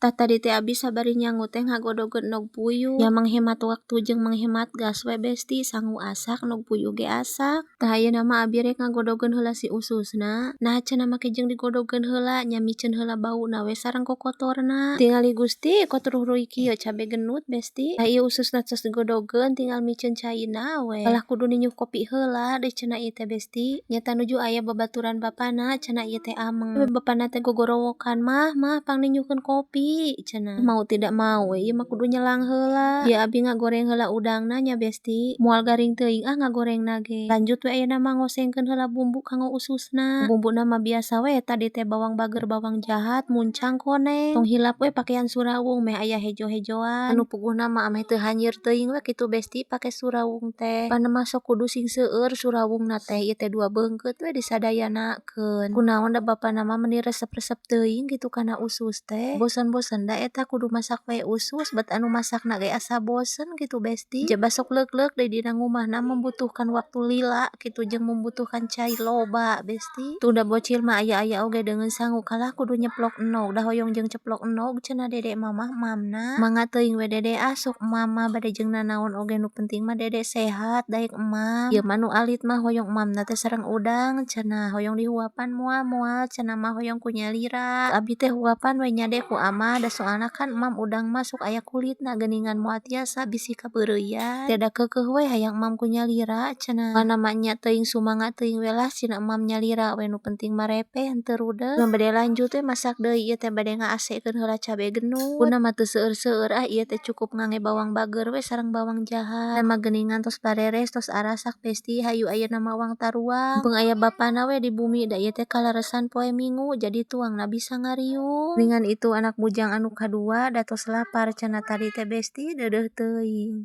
Tah, tadi teh abi sabari nyangu teh ngagodogeun endog puyuh. Nya, menghemat waktu jeung menghemat gas we, Besti. Sangu asak, endog puyuh ge asak. Tah, ayeuna mah abi rek ngagodogeun heula si ususna. Nah, cenah make jeung digodogeun heula? Nya, miceun heula bauna we sareng kokotorna. Tingali, Gusti, kotor ruy kieu cabe genut, Besti. Tah, ieu ususna tos digodogeun, tinggal miceun caina we. Kalah kudu ninyuh kopi heula deui cenah ieu teh, Besti. Nyata nuju aya babaturan bapana cenah ieu teh, ameng. Bapana teh gogorowokan, "Mah, Mah, pangninyuhkeun kopi," cenah. Mau tidak mau we ieu mah kudu nyelang heula. Ieu abi ngagoreng heula udangna nya, Besti. Moal garing teuing ah ngagorengna ge. Lanjut we ayeuna mah ngosengkeun heula bumbu kanggo ususna. Bumbuna mah biasa we tadi teh, bawang bager, bawang jahat, muncang, koneng. Tong hilap we pakean surawung meh aya hejo-hejoan. Anu puguhna mah ameh teu hanyir teuing we kitu, Besti, pake surawung teh. Pan mah sok kudu sing seueur surawungna teh, ieu teh dua beungkeut we disadayanakeun. Kunaon da bapana mah meuni resep-resep teuing kitu kana usus teh. Bosen-bosen da eta kudu masak we usus, bet anu masakna ge asa bosen kitu, Besti. Jaba sok leuk-leuk deui dina ngumahna, membutuhkan waktu lila kitu jeung membutuhkan cai loba, Besti. Tuh, da bocil mah aya-aya oge deungeun sangu. "Kalah kudu nyeplok endog, da hoyong jeung ceplok endog," cenah dede mamah emamna. "Mangga teuing we, Dede, ah, sok mama bade jeung nanaon oge, nu penting mah Dede sehat, daek emam." "Ieu mah nu alit mah hoyong emamna teh sareng udang," cenah. "Hoyong dihuapan moal?" "Moal," cenah mah, "hoyong ku nyalira." Abi teh huapan we nya, De, ku ama, da soalna kan emam udang mah sok aya kulitna geuningan, moal tiasa, bisi kabeureuyan. Tiada keukeuh we hayang emam ku nyalira cenah. Mana mah nya teuing, sumangga teuing we lah cenah, emam nyalira we, nu penting mah repeh, henteu rudet. Mah bade lanjut we masak deui, ieu teh bade ngaasekeun heula cabe genut. Bumbuna mah teu seueur-seueur ah, ieu teh cukup ngangge bawang bager we sareng bawang jahat. Mah geuningan tos bareres, tos arasak, Besti. Hayu ayeuna mah wang taruang. Mumpung aya bapana we di bumi, da ieu teh kaleresan poe Minggu, jadi tuangna bisa ngariung. Geuningan itu anak bujang anu kadua da tos lapar cenah tadi teh, Besti, deudeuh teuing.